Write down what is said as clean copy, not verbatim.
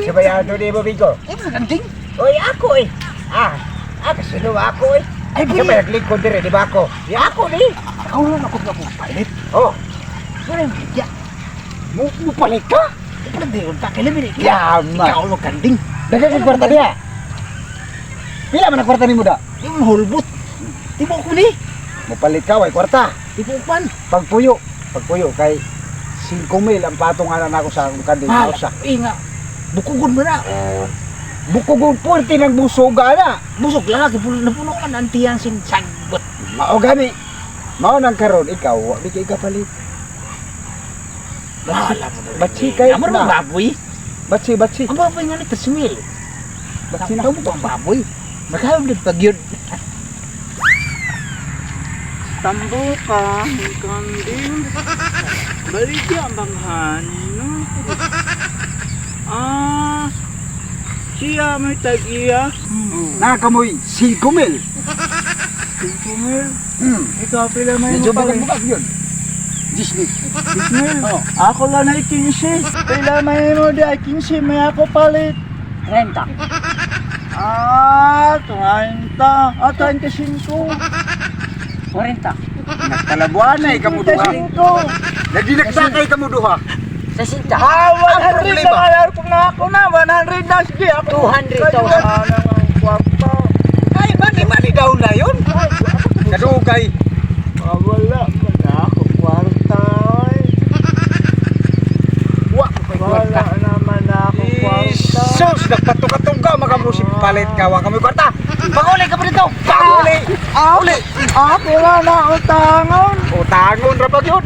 Sa bayan to di mo bigo. Ay, mga kanding. Oy, ako eh. Ah, ah, kasino ako eh. Ay, Sa pwede. may naglingkod dire, di ba ako? Di ako ni. Ikaw lang ako nga kong palit. Oh, Wala yung bigya. mo mo palit ka? Parang di ta kailan mi. Yama. Ikaw ang kanding. Daghang kag kwarta niya. Pila man ang kwarta nimo da? Yung hulbot. Di mo ako ni. Mopalit ka way kwarta. Di mo pan. Pagpuyo, pagpuyo kay 5 mil ang patong ana nako sa akong kanding Mahal. usa. Eh nga. Bukugon mo na. Bukog puwerti ng busoga na. Busog lang. Napuno ka na antiyan sin sagbot. Mao gani. Mao nang karon ikaw wa di kay kapalit. Bahala mo na. Batsi kayo Amor na. mo baboy. Batsi, batsi. Ang baboy nga ni 3 mil. Batsi na. Ikaw mo ang baboy. Magkahom din pag yun. Tambo ka, kanding. Baligya ang banghan, no? Ah, siya may tag-iya. Nakamoy 5 mil. 5 mil. Ikaw pila may Medyo mo palit. bugag-bugag yun. 10 mil. 10 mil. Oh. Ako lang ay 15. Pila may mo di ay 15, may ako palit. 30. Ah, 30. Ah, 35. 40. Nagkalabuan na ikaw duha. 35. Nagdinagsakay ka mo duha. 60. Ah, 100 problema. na alam ko na ako na. 100 na. Sige, ako. 200,000. Ah, nang kwarta. Ay, mani mani daw na yun. Kadugay. Ah, wala man ako kwarta. Ay. Wa ko kay Wala kwarta. naman ako kwarta. Sus, nagpatunga-tungga makamusip palit ka wa kami kwarta. Panguli ka pa dito. Panguli. Ah, uli. Ako na na utangon. Utangon ra ba gyud?